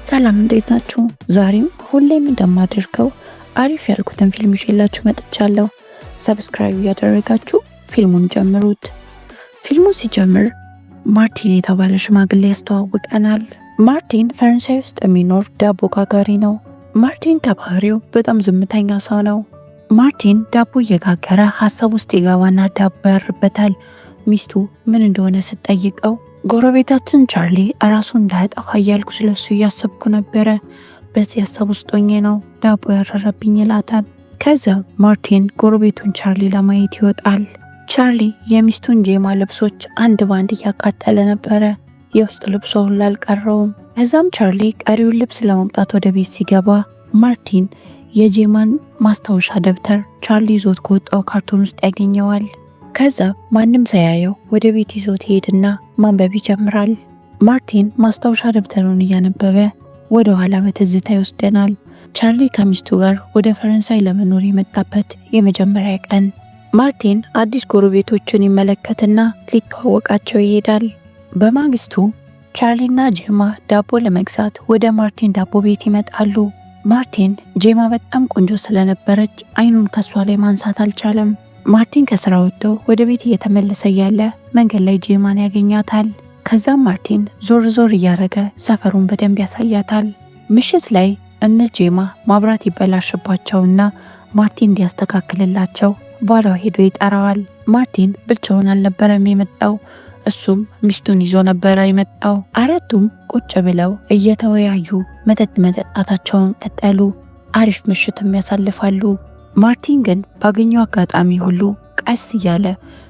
ሰላም፣ እንዴት ናችሁ? ዛሬም ሁሌም እንደማደርገው አሪፍ ያልኩትን ፊልም ይዤላችሁ መጥቻለሁ። Subscribe እያደረጋችሁ ፊልሙን ጀምሩት። ፊልሙ ሲጀምር ማርቲን የተባለ ሽማግሌ ያስተዋውቀናል። ማርቲን ፈረንሳይ ውስጥ የሚኖር ዳቦ ጋጋሪ ነው። ማርቲን ከባህሪው በጣም ዝምተኛ ሰው ነው። ማርቲን ዳቦ እየጋገረ ሀሳብ ውስጥ ይገባና ዳቦ ያርበታል። ሚስቱ ምን እንደሆነ ስትጠይቀው ጎረቤታችን ቻርሊ ራሱን እንዳያጠፋ እያልኩ ስለሱ እያሰብኩ ነበረ። በዚህ ሀሳብ ውስጥ ሆኜ ነው ዳቦ ያረረብኝ ይላታል። ከዛ ማርቲን ጎረቤቱን ቻርሊ ለማየት ይወጣል። ቻርሊ የሚስቱን ጄማ ልብሶች አንድ ባንድ እያቃጠለ ነበረ። የውስጥ ልብሷ ሁላ አልቀረውም። ከዛም ቻርሊ ቀሪውን ልብስ ለማምጣት ወደ ቤት ሲገባ ማርቲን የጄማን ማስታወሻ ደብተር ቻርሊ ይዞት ከወጣው ካርቶን ውስጥ ያገኘዋል። ከዛ ማንም ሳያየው ወደ ቤት ይዞት ይሄድና ማንበብ ይጀምራል። ማርቲን ማስታወሻ ደብተሩን እያነበበ ወደ ኋላ በትዝታ ይወስደናል። ቻርሊ ከሚስቱ ጋር ወደ ፈረንሳይ ለመኖር የመጣበት የመጀመሪያ ቀን። ማርቲን አዲስ ጎረቤቶቹን ይመለከትና ሊተዋወቃቸው ይሄዳል። በማግስቱ ቻርሊና ጄማ ዳቦ ለመግዛት ወደ ማርቲን ዳቦ ቤት ይመጣሉ። ማርቲን ጄማ በጣም ቆንጆ ስለነበረች አይኑን ከሷ ላይ ማንሳት አልቻለም። ማርቲን ከስራ ወጥቶ ወደ ቤት እየተመለሰ እያለ መንገድ ላይ ጄማን ያገኛታል። ከዛም ማርቲን ዞር ዞር እያረገ ሰፈሩን በደንብ ያሳያታል። ምሽት ላይ እነ ጄማ ማብራት ይበላሽባቸውና ማርቲን እንዲያስተካክልላቸው ባሏ ሄዶ ይጠራዋል። ማርቲን ብቻውን አልነበረም የመጣው፣ እሱም ሚስቱን ይዞ ነበረ የመጣው። አራቱም ቁጭ ብለው እየተወያዩ መጠጥ መጠጣታቸውን ቀጠሉ። አሪፍ ምሽትም ያሳልፋሉ። ማርቲን ግን ባገኘው አጋጣሚ ሁሉ ቀስ እያለ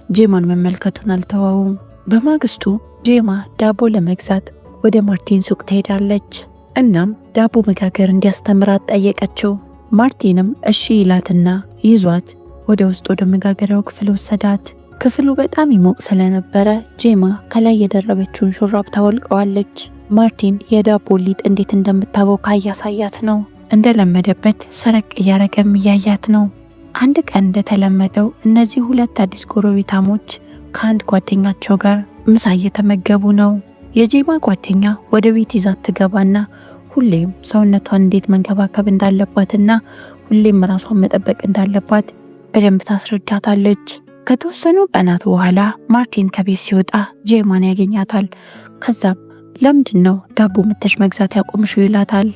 ጄማን መመልከቱን አልተወውም። በማግስቱ ጄማ ዳቦ ለመግዛት ወደ ማርቲን ሱቅ ትሄዳለች። እናም ዳቦ መጋገር እንዲያስተምራት ጠየቀችው። ማርቲንም እሺ ይላትና ይዟት ወደ ውስጥ ወደ መጋገሪያው ክፍል ወሰዳት። ክፍሉ በጣም ይሞቅ ስለነበረ ጄማ ከላይ የደረበችውን ሹራብ ታወልቀዋለች። ማርቲን የዳቦ ሊጥ እንዴት እንደምታቦካ እያሳያት ነው። እንደለመደበት ሰረቅ እያረገም እያያት ነው። አንድ ቀን እንደተለመደው እነዚህ ሁለት አዲስ ጎረቤታሞች ከአንድ ጓደኛቸው ጋር ምሳ እየተመገቡ ነው። የጄማ ጓደኛ ወደ ቤት ይዛት ትገባና ሁሌም ሰውነቷን እንዴት መንከባከብ እንዳለባትና ሁሌም ራሷን መጠበቅ እንዳለባት በደንብ ታስረዳታለች። ከተወሰኑ ቀናት በኋላ ማርቲን ከቤት ሲወጣ ጄማን ያገኛታል። ከዛም ለምንድን ነው ዳቦ መተሽ መግዛት ያቆምሽው ይላታል።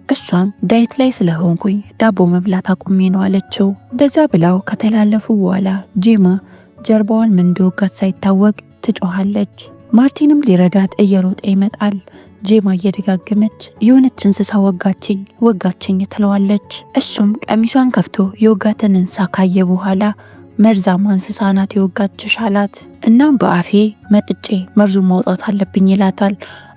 እሷም diet ላይ ስለሆንኩኝ ዳቦ መብላት አቁሜ ነው አለችው። እንደዛ ብላው ከተላለፉ በኋላ ጄማ ጀርባዋን ምን እንደወጋት ሳይታወቅ ትጮኻለች። ማርቲንም ሊረዳት እየሮጠ ይመጣል። ጄማ እየደጋገመች የሆነች እንስሳ ወጋችኝ ወጋችኝ ትለዋለች። እሱም ቀሚሷን ከፍቶ የወጋትን እንስሳ ካየ በኋላ መርዛማ እንስሳ ናት የወጋችሽ አላት። እናም በአፌ መጥጬ መርዙን ማውጣት አለብኝ ይላታል።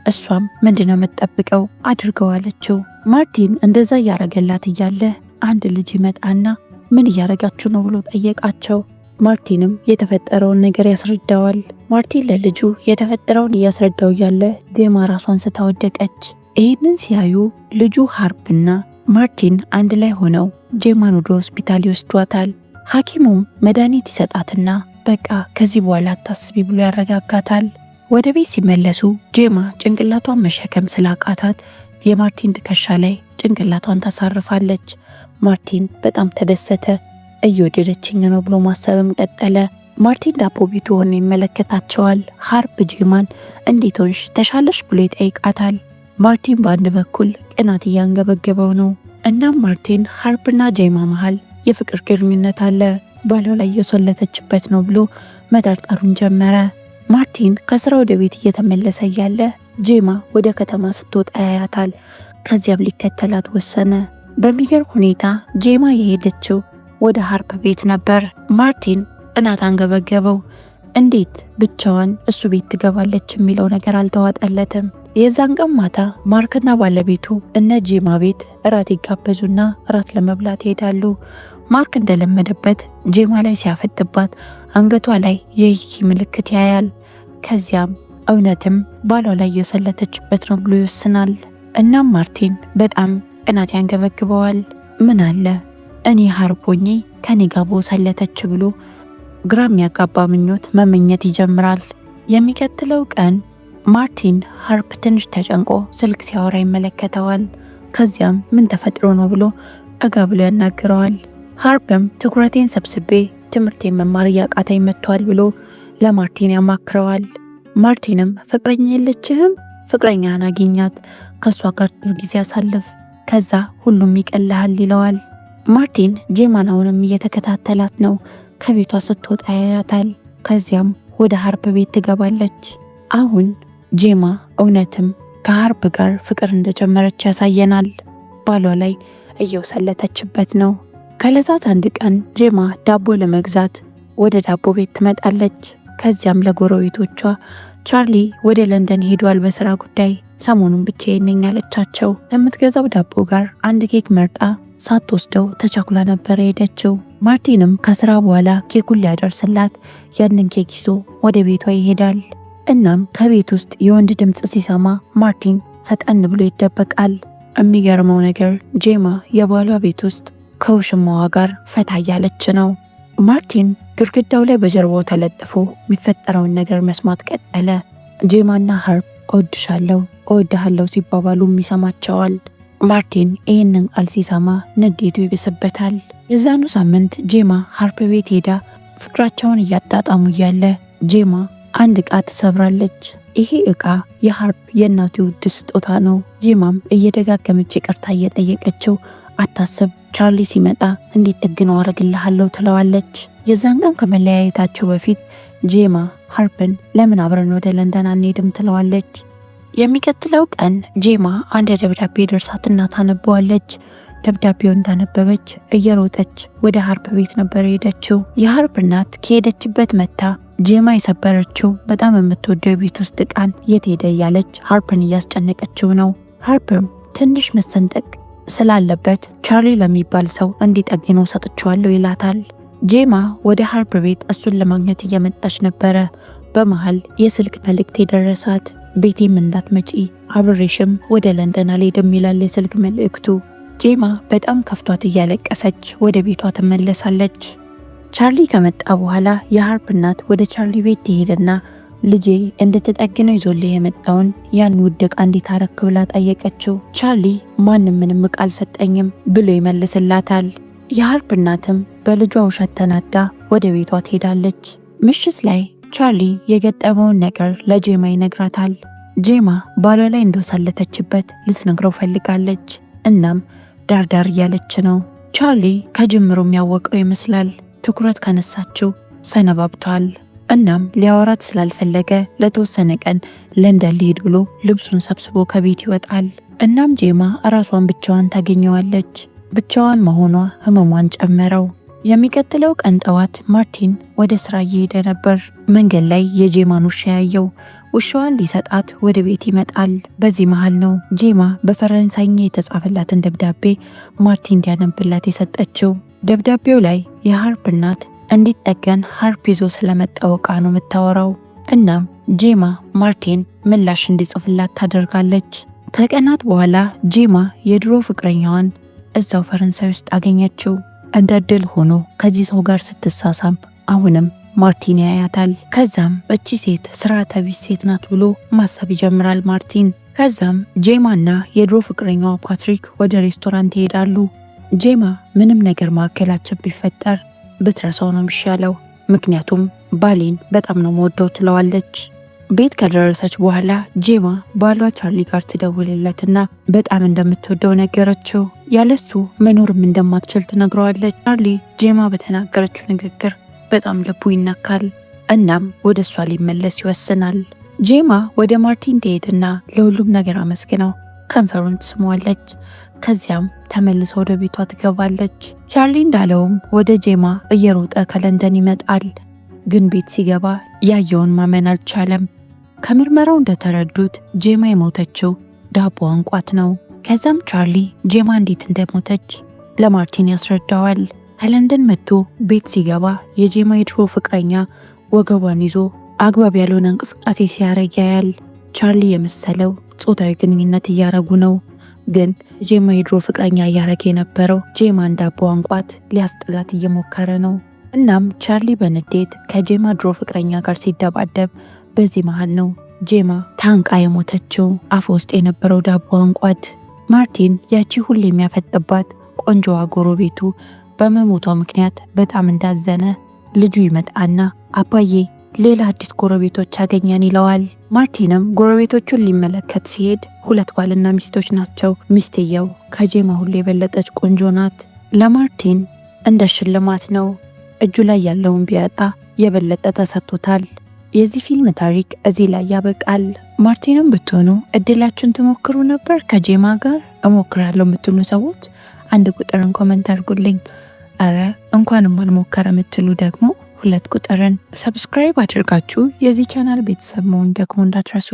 እሷም ምንድነው የምትጠብቀው አድርገው አለችው። ማርቲን እንደዛ እያረገላት እያለ አንድ ልጅ ይመጣና ምን እያረጋችሁ ነው ብሎ ጠየቃቸው። ማርቲንም የተፈጠረውን ነገር ያስረዳዋል። ማርቲን ለልጁ የተፈጠረውን እያስረዳው እያለ ጄማ ራሷን ስታ ወደቀች። ይህንን ሲያዩ ልጁ ሃርፕና ማርቲን አንድ ላይ ሆነው ጄማን ወደ ሆስፒታል ይወስዷታል። ሐኪሙም መድኃኒት ይሰጣትና በቃ ከዚህ በኋላ አታስቢ ብሎ ያረጋጋታል። ወደ ቤት ሲመለሱ ጄማ ጭንቅላቷን መሸከም ስላቃታት የማርቲን ትከሻ ላይ ጭንቅላቷን ታሳርፋለች። ማርቲን በጣም ተደሰተ። እየወደደችኝ ነው ብሎ ማሰብም ቀጠለ። ማርቲን ዳቦ ቤቱ ሆኖ ይመለከታቸዋል። ሃርፕ ጄማን እንዴት ሆንሽ ተሻለሽ ብሎ ይጠይቃታል። ማርቲን በአንድ በኩል ቅናት እያንገበገበው ነው። እናም ማርቲን ሃርፕና ጄማ መሃል የፍቅር ግንኙነት አለ፣ ባሏ ላይ እየሰለተችበት ነው ብሎ መጠርጠሩን ጀመረ። ማርቲን ከስራ ወደ ቤት እየተመለሰ እያለ ጄማ ወደ ከተማ ስትወጣ ያያታል። ከዚያም ሊከተላት ወሰነ። በሚገርም ሁኔታ ጄማ የሄደችው ወደ ሃርፕ ቤት ነበር። ማርቲን ቅናት አንገበገበው። እንዴት ብቻዋን እሱ ቤት ትገባለች የሚለው ነገር አልተዋጠለትም። የዛን ቀን ማታ ማርክና ባለቤቱ እነ ጄማ ቤት እራት ይጋበዙና እራት ለመብላት ይሄዳሉ። ማርክ እንደለመደበት ጄማ ላይ ሲያፈጥባት አንገቷ ላይ የሂኪ ምልክት ያያል። ከዚያም እውነትም ባሏ ላይ እየሰለተችበት ነው ብሎ ይወስናል። እናም ማርቲን በጣም ቅናት ያንገበግበዋል። ምን አለ እኔ ሃርፕ ሆኜ ከኔ ጋር በሰለተች ብሎ ግራ የሚያጋባ ምኞት መመኘት ይጀምራል። የሚቀጥለው ቀን ማርቲን ሃርፕ ትንሽ ተጨንቆ ስልክ ሲያወራ ይመለከተዋል። ከዚያም ምን ተፈጥሮ ነው ብሎ ጠጋ ብሎ ያናግረዋል። ሃርፕም ትኩረቴን ሰብስቤ ትምህርቴን መማር እያቃተኝ መጥቷል ብሎ ለማርቲን ያማክረዋል። ማርቲንም ፍቅረኛ የለችህም? ፍቅረኛህን አግኛት፣ ከእሷ ጋር ጥሩ ጊዜ አሳልፍ፣ ከዛ ሁሉም ይቀልሃል ይለዋል። ማርቲን ጄማን አሁንም እየተከታተላት ነው። ከቤቷ ስትወጣ ያያታል። ከዚያም ወደ ሃርፕ ቤት ትገባለች። አሁን ጄማ እውነትም ከሃርፕ ጋር ፍቅር እንደጀመረች ያሳየናል። ባሏ ላይ እየወሰለተችበት ነው። ከዕለታት አንድ ቀን ጄማ ዳቦ ለመግዛት ወደ ዳቦ ቤት ትመጣለች። ከዚያም ለጎረቤቶቿ ቻርሊ ወደ ለንደን ሄዷል በስራ ጉዳይ፣ ሰሞኑን ብቻዬን ነኝ አለቻቸው። ከምትገዛው ዳቦ ጋር አንድ ኬክ መርጣ ሳትወስደው ተቻኩላ ነበር የሄደችው። ማርቲንም ከስራ በኋላ ኬኩን ሊያደርስላት ያንን ኬክ ይዞ ወደ ቤቷ ይሄዳል። እናም ከቤት ውስጥ የወንድ ድምፅ ሲሰማ ማርቲን ፈጠን ብሎ ይደበቃል። የሚገርመው ነገር ጄማ የባሏ ቤት ውስጥ ከውሽማዋ ጋር ፈታ እያለች ነው። ማርቲን ግድግዳው ላይ በጀርባው ተለጥፎ የሚፈጠረውን ነገር መስማት ቀጠለ። ጄማና ሃርፕ እወድሻለሁ፣ እወድሃለሁ ሲባባሉም ይሰማቸዋል። ማርቲን ይህንን ቃል ሲሰማ ንዴቱ ይብስበታል። የዛኑ ሳምንት ጄማ ሃርፕ ቤት ሄዳ ፍቅራቸውን እያጣጣሙ እያለ ጄማ አንድ ዕቃ ትሰብራለች። ይሄ ዕቃ የሃርፕ የእናቱ ውድ ስጦታ ነው። ጄማም እየደጋገመች ይቅርታ እየጠየቀችው አታስብ፣ ቻርሊ ሲመጣ እንዲጠግነው አረግልሃለሁ ትለዋለች። የዛን ቀን ከመለያየታቸው በፊት ጄማ ሃርፕን ለምን አብረን ወደ ለንደን አንሄድም ትለዋለች። የሚቀጥለው ቀን ጄማ አንድ ደብዳቤ ደርሳትና ታነበዋለች። ደብዳቤው እንዳነበበች እየሮጠች ወደ ሃርፕ ቤት ነበር የሄደችው። የሃርፕ እናት ከሄደችበት መታ ጄማ የሰበረችው በጣም የምትወደው የቤት ውስጥ ዕቃን የት ሄደ እያለች ሃርፕን እያስጨነቀችው ነው። ሃርፕም ትንሽ መሰንጠቅ ስላለበት ቻርሊ ለሚባል ሰው እንዲጠግነው ሰጥቼዋለሁ ይላታል። ጄማ ወደ ሃርፕ ቤት እሱን ለማግኘት እየመጣች ነበረ። በመሃል የስልክ መልእክት የደረሳት ቤቴም እንዳትመጪ አብሬሽም ወደ ለንደን አልሄድም ይላል የስልክ መልእክቱ። ጄማ በጣም ከፍቷት እያለቀሰች ወደ ቤቷ ትመለሳለች። ቻርሊ ከመጣ በኋላ የሃርፕ እናት ወደ ቻርሊ ቤት ትሄድና ልጄ እንድትጠግነው ይዞልህ የመጣውን ያን ውድ ዕቃ እንዴት አረክ ብላ ጠየቀችው። ቻርሊ ማንም ምንም ዕቃ አልሰጠኝም ብሎ ይመልስላታል። የሃርፕ እናትም በልጇ ውሸት ተናዳ ወደ ቤቷ ትሄዳለች። ምሽት ላይ ቻርሊ የገጠመውን ነገር ለጄማ ይነግራታል። ጄማ ባሏ ላይ እንደወሰለተችበት ልትነግረው ፈልጋለች። እናም ዳርዳር እያለች ነው። ቻርሊ ከጅምሩ የሚያወቀው ይመስላል። ትኩረት ከነሳችው ሰነባብቷል። እናም ሊያወራት ስላልፈለገ ለተወሰነ ቀን ለንደን ሊሄድ ብሎ ልብሱን ሰብስቦ ከቤት ይወጣል። እናም ጄማ ራሷን ብቻዋን ታገኘዋለች። ብቻዋን መሆኗ ህመሟን ጨመረው። የሚቀጥለው ቀን ጠዋት ማርቲን ወደ ስራ እየሄደ ነበር። መንገድ ላይ የጄማን ውሻ ያየው። ውሻዋን ሊሰጣት ወደ ቤት ይመጣል። በዚህ መሃል ነው ጄማ በፈረንሳይኛ የተጻፈላትን ደብዳቤ ማርቲን እንዲያነብላት የሰጠችው። ደብዳቤው ላይ የሃርፕ እናት እንዲጠገን ሃርፕ ይዞ ስለመጣው ዕቃ ነው የምታወራው። እናም ጄማ ማርቲን ምላሽ እንዲጽፍላት ታደርጋለች። ከቀናት በኋላ ጄማ የድሮ ፍቅረኛዋን እዛው ፈረንሳይ ውስጥ አገኘችው። እንደ እድል ሆኖ ከዚህ ሰው ጋር ስትሳሳም አሁንም ማርቲን ያያታል። ከዛም እቺ ሴት ስርዓተ ቢስ ሴት ናት ብሎ ማሰብ ይጀምራል ማርቲን። ከዛም ጄማና የድሮ ፍቅረኛዋ ፓትሪክ ወደ ሬስቶራንት ይሄዳሉ። ጄማ ምንም ነገር መካከላችን ቢፈጠር ብትረሳው ነው የሚሻለው፣ ምክንያቱም ባሌን በጣም ነው መወደው ትለዋለች። ቤት ከደረሰች በኋላ ጄማ ባሏ ቻርሊ ጋር ትደውልለትና በጣም እንደምትወደው ነገረችው። ያለሱ መኖርም እንደማትችል ትነግረዋለች። ቻርሊ ጄማ በተናገረችው ንግግር በጣም ልቡ ይነካል። እናም ወደ እሷ ሊመለስ ይወስናል። ጄማ ወደ ማርቲን ትሄድና ለሁሉም ነገር አመስግነው ከንፈሩን ትስመዋለች። ከዚያም ተመልሳ ወደ ቤቷ ትገባለች። ቻርሊ እንዳለውም ወደ ጄማ እየሮጠ ከለንደን ይመጣል። ግን ቤት ሲገባ ያየውን ማመን አልቻለም። ከምርመራው እንደተረዱት ጄማ የሞተችው ዳቦ አንቋት ነው። ከዛም ቻርሊ ጄማ እንዴት እንደሞተች ለማርቲን ያስረዳዋል። ከለንደን መጥቶ ቤት ሲገባ የጄማ የድሮ ፍቅረኛ ወገቧን ይዞ አግባብ ያልሆነ እንቅስቃሴ ሲያረግ ያያል። ቻርሊ የመሰለው ጾታዊ ግንኙነት እያረጉ ነው። ግን ጄማ የድሮ ፍቅረኛ እያረገ የነበረው ጄማን ዳቦ አንቋት ሊያስጥላት እየሞከረ ነው። እናም ቻርሊ በንዴት ከጄማ ድሮ ፍቅረኛ ጋር ሲደባደብ በዚህ መሃል ነው ጄማ ታንቃ የሞተችው፣ አፍ ውስጥ የነበረው ዳቦ አንቋት። ማርቲን ያቺ ሁሌ የሚያፈጥባት ቆንጆዋ ጎረቤቱ በመሞቷ ምክንያት በጣም እንዳዘነ ልጁ ይመጣና አባዬ ሌላ አዲስ ጎረቤቶች አገኘን ይለዋል። ማርቲንም ጎረቤቶቹን ሊመለከት ሲሄድ ሁለት ባልና ሚስቶች ናቸው። ሚስትየው ከጄማ ሁሉ የበለጠች ቆንጆ ናት። ለማርቲን እንደ ሽልማት ነው። እጁ ላይ ያለውን ቢያጣ የበለጠ ተሰጥቶታል። የዚህ ፊልም ታሪክ እዚህ ላይ ያበቃል። ማርቲንም ብትሆኑ እድላችሁን ትሞክሩ ነበር? ከጄማ ጋር እሞክራለሁ የምትሉ ሰዎች አንድ ቁጥርን comment አድርጉልኝ። አረ እንኳንም አልሞከረ የምትሉ ደግሞ 2 ቁጥርን። Subscribe አድርጋችሁ የዚህ ቻናል ቤተሰብ መሆን ደግሞ እንዳትረሱ።